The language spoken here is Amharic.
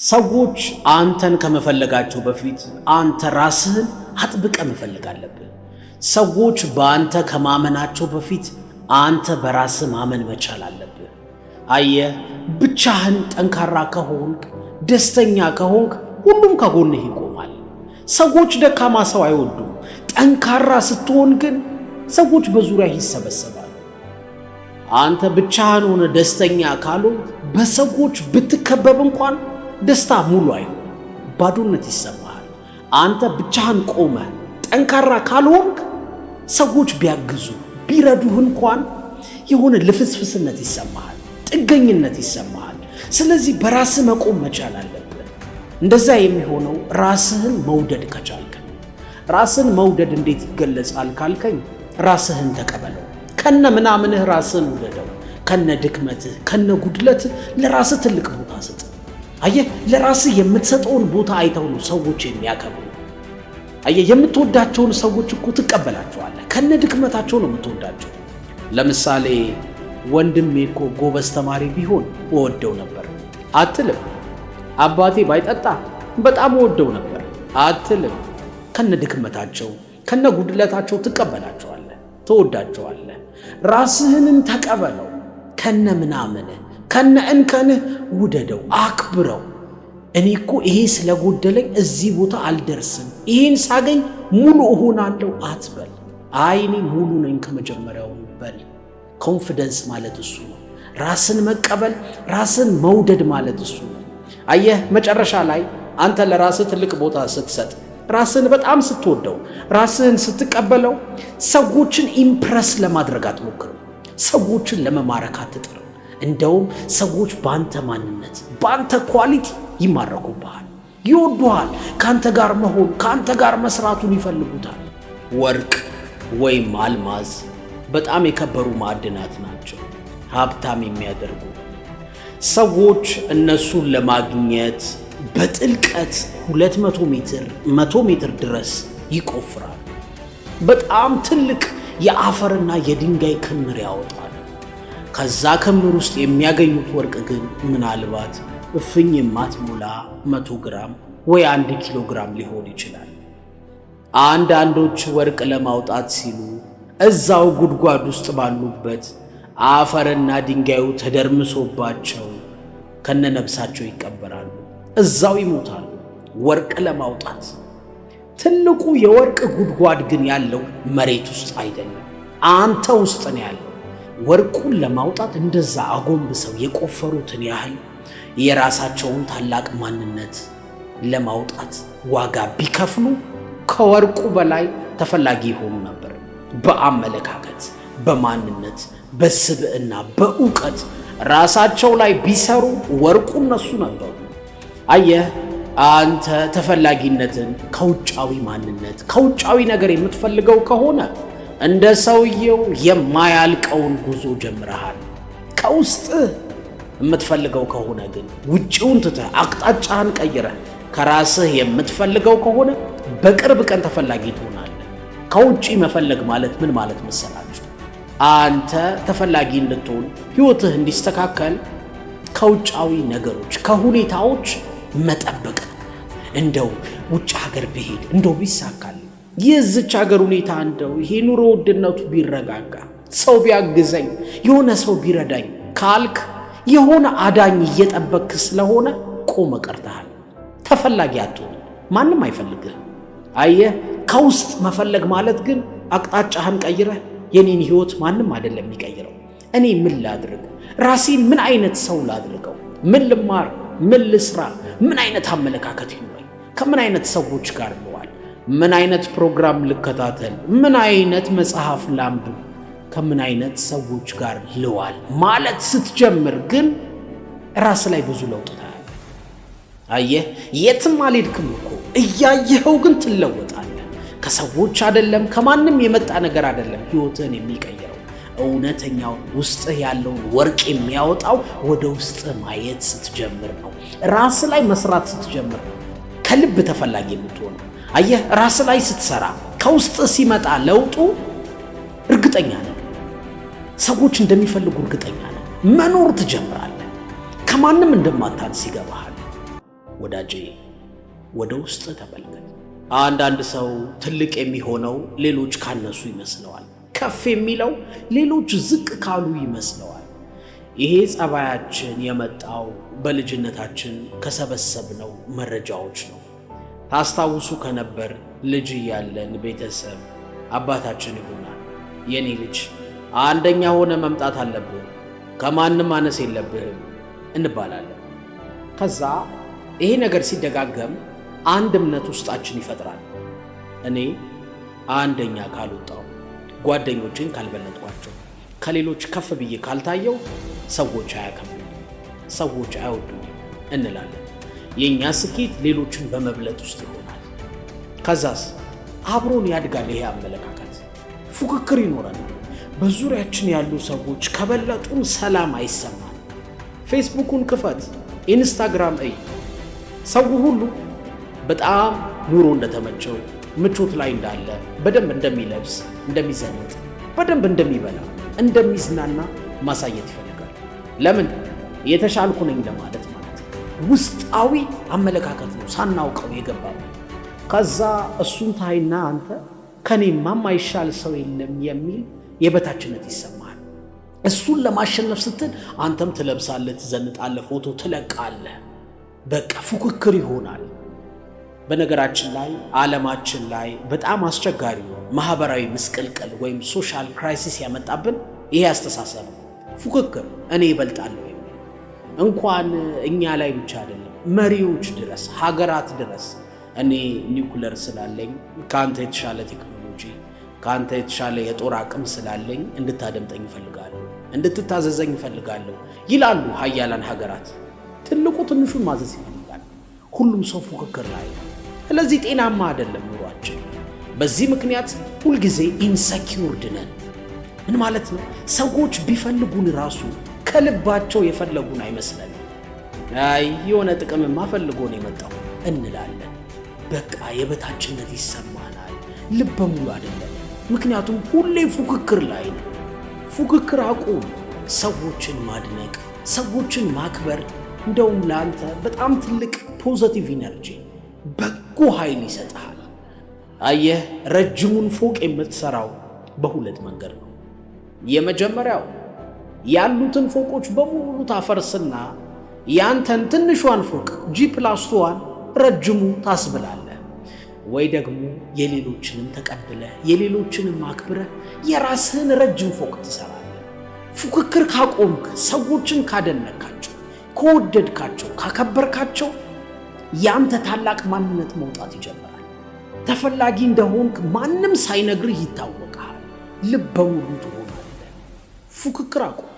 ሰዎች አንተን ከመፈለጋቸው በፊት አንተ ራስህን አጥብቀህ መፈለግ አለብህ። ሰዎች በአንተ ከማመናቸው በፊት አንተ በራስህ ማመን መቻል አለብህ። አየህ፣ ብቻህን ጠንካራ ከሆንክ፣ ደስተኛ ከሆንክ ሁሉም ከጎንህ ይቆማል። ሰዎች ደካማ ሰው አይወዱም። ጠንካራ ስትሆን ግን ሰዎች በዙሪያህ ይሰበሰባሉ። አንተ ብቻህን ሆነ ደስተኛ ካልሆንክ በሰዎች ብትከበብ እንኳን ደስታ ሙሉ አይሆንም፣ ባዶነት ይሰማሃል። አንተ ብቻህን ቆመህ ጠንካራ ካልሆንክ ሰዎች ቢያግዙ ቢረዱህ እንኳን የሆነ ልፍስፍስነት ይሰማሃል፣ ጥገኝነት ይሰማሃል። ስለዚህ በራስህ መቆም መቻል አለብህ። እንደዛ የሚሆነው ራስህን መውደድ ከቻልክ። ራስን መውደድ እንዴት ይገለጻል ካልከኝ፣ ራስህን ተቀበለው። ከነ ምናምንህ ራስህን ውደደው። ከነ ድክመትህ ከነ ጉድለትህ ለራስህ ትልቅ ቦታ ስጥ። አየህ፣ ለራስህ የምትሰጠውን ቦታ አይተው ነው ሰዎች የሚያከብሩ። አየህ፣ የምትወዳቸውን ሰዎች እኮ ትቀበላቸዋለህ። ከነ ድክመታቸው ነው የምትወዳቸው። ለምሳሌ ወንድሜ እኮ ጎበዝ ተማሪ ቢሆን እወደው ነበር አትልም። አባቴ ባይጠጣ በጣም እወደው ነበር አትልም። ከነ ድክመታቸው ከነ ጉድለታቸው ትቀበላቸዋለህ፣ ትወዳቸዋለህ። ራስህንም ተቀበለው ከነ ምናምንህ ከነ እንከንህ ውደደው፣ አክብረው። እኔ እኮ ይሄ ስለጎደለኝ እዚህ ቦታ አልደርስም፣ ይሄን ሳገኝ ሙሉ እሆናለሁ አትበል። አይ እኔ ሙሉ ነኝ ከመጀመሪያው በል። Confidence ማለት እሱ ነው። ራስን መቀበል፣ ራስን መውደድ ማለት እሱ ነው። አየህ፣ መጨረሻ ላይ አንተ ለራስህ ትልቅ ቦታ ስትሰጥ፣ ራስህን በጣም ስትወደው፣ ራስህን ስትቀበለው፣ ሰዎችን impress ለማድረግ አትሞክርም። ሰዎችን ለመማረክ አትጥርም። እንደውም ሰዎች በአንተ ማንነት፣ በአንተ quality ይማረኩብሃል፣ ይወዱሃል። ከአንተ ጋር መሆን፣ ከአንተ ጋር መስራቱን ይፈልጉታል። ወርቅ ወይም አልማዝ በጣም የከበሩ ማዕድናት ናቸው፣ ሀብታም የሚያደርጉ። ሰዎች እነሱን ለማግኘት በጥልቀት 200 ሜትር፣ 100 ሜትር ድረስ ይቆፍራሉ። በጣም ትልቅ የአፈርና የድንጋይ ክምር ያወጣሉ። ከዛ ክምር ውስጥ የሚያገኙት ወርቅ ግን ምናልባት እፍኝ የማትሞላ 100 ግራም ወይ 1 ኪሎ ግራም ሊሆን ይችላል። አንዳንዶች ወርቅ ለማውጣት ሲሉ እዛው ጉድጓድ ውስጥ ባሉበት አፈርና ድንጋዩ ተደርምሶባቸው ከነነብሳቸው ይቀበራሉ፣ እዛው ይሞታሉ። ወርቅ ለማውጣት ትልቁ የወርቅ ጉድጓድ ግን ያለው መሬት ውስጥ አይደለም፣ አንተ ውስጥ ነው ያለው። ወርቁን ለማውጣት እንደዛ አጎንብሰው የቆፈሩትን ያህል የራሳቸውን ታላቅ ማንነት ለማውጣት ዋጋ ቢከፍሉ ከወርቁ በላይ ተፈላጊ ይሆኑ ነበር። በአመለካከት፣ በማንነት፣ በስብዕና፣ በእውቀት ራሳቸው ላይ ቢሰሩ ወርቁ እነሱ ነበሩ። አየህ፣ አንተ ተፈላጊነትን ከውጫዊ ማንነት፣ ከውጫዊ ነገር የምትፈልገው ከሆነ እንደ ሰውየው የማያልቀውን ጉዞ ጀምረሃል። ከውስጥህ የምትፈልገው ከሆነ ግን ውጪውን ትተህ አቅጣጫህን ቀይረህ ከራስህ የምትፈልገው ከሆነ በቅርብ ቀን ተፈላጊ ትሆናለህ። ከውጪ መፈለግ ማለት ምን ማለት መሰላችሁ? አንተ ተፈላጊ እንድትሆን፣ ህይወትህ እንዲስተካከል ከውጫዊ ነገሮች፣ ከሁኔታዎች መጠበቅ። እንደው ውጭ ሀገር ብሄድ እንደው ቢሳካል፣ የዚች ሀገር ሁኔታ እንደው ይሄ ኑሮ ውድነቱ ቢረጋጋ፣ ሰው ቢያግዘኝ፣ የሆነ ሰው ቢረዳኝ ካልክ የሆነ አዳኝ እየጠበቅክ ስለሆነ ቆመ ቀርተሃል። ተፈላጊ አትሆንም። ማንም አይፈልግህም። አየህ፣ ከውስጥ መፈለግ ማለት ግን አቅጣጫህን ቀይረህ የኔን ህይወት ማንም አይደለም የሚቀይረው፣ እኔ ምን ላድርግ? ራሴን ምን አይነት ሰው ላድርገው? ምን ልማር? ምን ልስራ? ምን አይነት አመለካከት ይኑረኝ? ከምን አይነት ሰዎች ጋር ልዋል? ምን አይነት ፕሮግራም ልከታተል? ምን አይነት መጽሐፍ ላንብብ? ከምን አይነት ሰዎች ጋር ልዋል ማለት ስትጀምር ግን ራስ ላይ ብዙ ለውጥ ታያለህ። አየህ፣ የትም አልሄድክም እኮ፣ እያየኸው ግን ትለወጣለህ። ከሰዎች አይደለም፣ ከማንም የመጣ ነገር አይደለም ህይወትህን የሚቀይረው። እውነተኛውን ውስጥህ ያለውን ወርቅ የሚያወጣው ወደ ውስጥህ ማየት ስትጀምር ነው። ራስ ላይ መስራት ስትጀምር ነው ከልብ ተፈላጊ የምትሆነው። አየህ፣ ራስ ላይ ስትሰራ ከውስጥ ሲመጣ ለውጡ እርግጠኛ ነህ። ሰዎች እንደሚፈልጉ እርግጠኛ ነህ። መኖር ትጀምራለህ። ከማንም እንደማታንስ ይገባሃል። ወዳጄ፣ ወደ ውስጥ ተመልከት። አንዳንድ ሰው ትልቅ የሚሆነው ሌሎች ካነሱ ይመስለዋል። ከፍ የሚለው ሌሎች ዝቅ ካሉ ይመስለዋል። ይሄ ጸባያችን የመጣው በልጅነታችን ከሰበሰብነው መረጃዎች ነው። ታስታውሱ ከነበር ልጅ እያለን ቤተሰብ አባታችን ይሆናል፣ የኔ ልጅ አንደኛ ሆነህ መምጣት አለብህ፣ ከማንም ማነስ የለብህም እንባላለን። ከዛ ይሄ ነገር ሲደጋገም አንድ እምነት ውስጣችን ይፈጥራል። እኔ አንደኛ ካልወጣሁ፣ ጓደኞቼን ካልበለጥኳቸው፣ ከሌሎች ከፍ ብዬ ካልታየሁ ሰዎች አያከብሩኝም፣ ሰዎች አይወዱኝም እንላለን። የእኛ ስኬት ሌሎችን በመብለጥ ውስጥ ይሆናል። ከዛስ አብሮን ያድጋል። ይሄ አመለካከት ፉክክር ይኖረናል። በዙሪያችን ያሉ ሰዎች ከበለጡን ሰላም አይሰማንም። ፌስቡኩን ክፈት፣ ኢንስታግራም እይ። ሰው ሁሉ በጣም ኑሮ እንደተመቸው፣ ምቾት ላይ እንዳለ፣ በደንብ እንደሚለብስ፣ እንደሚዘንጥ፣ በደንብ እንደሚበላ፣ እንደሚዝናና ማሳየት ይፈልጋል። ለምን? የተሻልኩ ነኝ ለማለት ማለት ነው። ውስጣዊ አመለካከት ነው ሳናውቀው የገባው። ከዛ እሱን ታይና አንተ ከኔማ ማይሻል ሰው የለም የሚል የበታችነት ይሰማሃል። እሱን ለማሸነፍ ስትል አንተም ትለብሳለህ፣ ትዘንጣለህ፣ ፎቶ ትለቃለህ። በቃ ፉክክር ይሆናል። በነገራችን ላይ ዓለማችን ላይ በጣም አስቸጋሪው ማህበራዊ ምስቅልቅል ወይም social crisis ያመጣብን ይሄ አስተሳሰብ ነው። ፉክክር፣ እኔ እበልጣለሁ የሚል፣ እንኳን እኛ ላይ ብቻ አይደለም፣ መሪዎች ድረስ፣ ሀገራት ድረስ እኔ ኒውክለር ስላለኝ፣ ከአንተ የተሻለ ቴክኖሎጂ፣ ከአንተ የተሻለ የጦር አቅም ስላለኝ እንድታደምጠኝ እፈልጋለሁ፣ እንድትታዘዘኝ እፈልጋለሁ ይላሉ ሀያላን ሀገራት። ትልቁ ትንሹን ማዘዝ ይፈልጋል። ሁሉም ሰው ፉክክር ላይ ነው። ስለዚህ ጤናማ አይደለም ኑሯችን። በዚህ ምክንያት ሁልጊዜ insecured ነን። ምን ማለት ነው? ሰዎች ቢፈልጉን ራሱ ከልባቸው የፈለጉን አይመስለንም። አይ፣ የሆነ ጥቅምማ ፈልጎ ነው የመጣው እንላለን። በቃ የበታችነት ይሰማናል። ልበ ሙሉ አይደለም። ምክንያቱም ሁሌ ፉክክር ላይ ነው። ፉክክር አቁም። ሰዎችን ማድነቅ፣ ሰዎችን ማክበር እንደውም ለአንተ በጣም ትልቅ positive energy፣ በጎ ኃይል ይሰጥሃል። አየህ፣ ረጅሙን ፎቅ የምትሰራው በሁለት መንገድ ነው። የመጀመሪያው ያሉትን ፎቆች በሙሉ ታፈርስና ያንተን ትንሿን ፎቅ G+2ዋን ረጅሙ ታስብላለህ። ወይ ደግሞ የሌሎችንም ተቀብለህ፣ የሌሎችንም አክብረህ የራስህን ረጅም ፎቅ ትሰራለህ። ፉክክር ካቆምክ፣ ሰዎችን ካደነቅካቸው፣ ከወደድካቸው፣ ካከበርካቸው ያንተ ታላቅ ማንነት መውጣት ይጀምራል። ተፈላጊ እንደሆንክ ማንም ሳይነግርህ ይታወቅሃል። ልበ ሙሉ ትሆናለህ። ፉክክር አቁም።